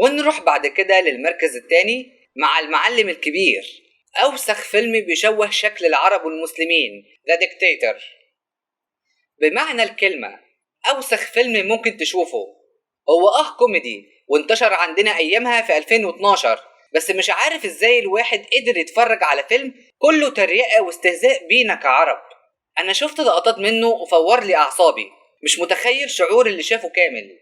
ونروح بعد كده للمركز الثاني مع المعلم الكبير، أوسخ فيلم بيشوه شكل العرب والمسلمين، The Dictator. بمعنى الكلمة أوسخ فيلم ممكن تشوفه. هو كوميدي وانتشر عندنا أيامها في 2012، بس مش عارف ازاي الواحد قدر يتفرج على فيلم كله تريقة واستهزاء بينا كعرب. أنا شفت لقطات منه وفور لي أعصابي، مش متخيل شعور اللي شافه كامل.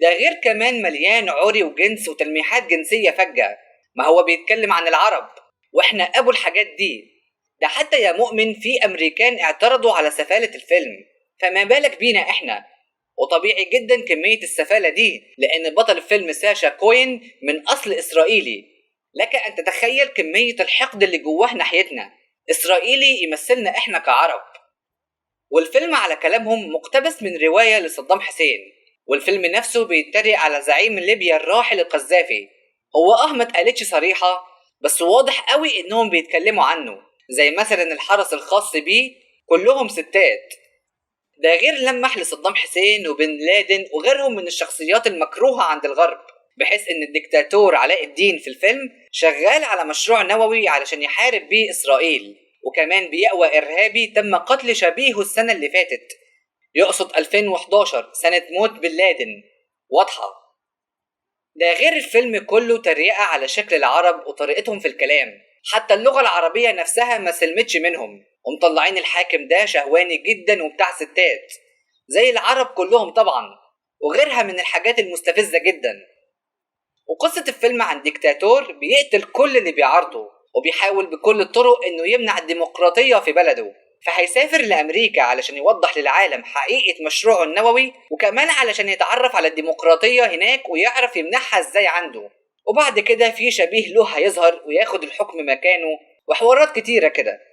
ده غير كمان مليان عري وجنس وتلميحات جنسية فجة، ما هو بيتكلم عن العرب واحنا أبو الحاجات دي. ده حتى يا مؤمن في أمريكان اعترضوا على سفالة الفيلم، فما بالك بينا احنا. وطبيعي جدا كمية السفالة دي لأن بطل الفيلم ساشا كوين من أصل إسرائيلي. لك أن تتخيل كمية الحقد اللي جواه ناحيتنا، إسرائيلي يمثلنا احنا كعرب. والفيلم على كلامهم مقتبس من رواية لصدام حسين، والفيلم نفسه بيتريق على زعيم ليبيا الراحل القذافي. هو ما اتقالتش صريحة، بس واضح قوي انهم بيتكلموا عنه، زي مثلا الحرس الخاص بيه كلهم ستات. ده غير لمح لصدام حسين وبن لادن وغيرهم من الشخصيات المكروهة عند الغرب، بحيث ان الدكتاتور علاء الدين في الفيلم شغال على مشروع نووي علشان يحارب بيه اسرائيل، وكمان بيأوى ارهابي تم قتل شبيهه السنة اللي فاتت، يقصد 2011 سنة موت بن لادن. واضحة. ده غير الفيلم كله تريقة على شكل العرب وطريقتهم في الكلام، حتى اللغة العربية نفسها ما سلمتش منهم، ومطلعين الحاكم ده شهواني جدا وبتاع ستات زي العرب كلهم طبعا، وغيرها من الحاجات المستفزة جدا. وقصة الفيلم عن ديكتاتور بيقتل كل اللي بيعارضه، وبيحاول بكل الطرق انه يمنع الديمقراطية في بلده، فهيسافر لأمريكا علشان يوضح للعالم حقيقة مشروعه النووي، وكمان علشان يتعرف على الديمقراطية هناك ويعرف يمنعها ازاي عنده. وبعد كده في شبيه له هيظهر وياخد الحكم مكانه، وحوارات كتيرة كده.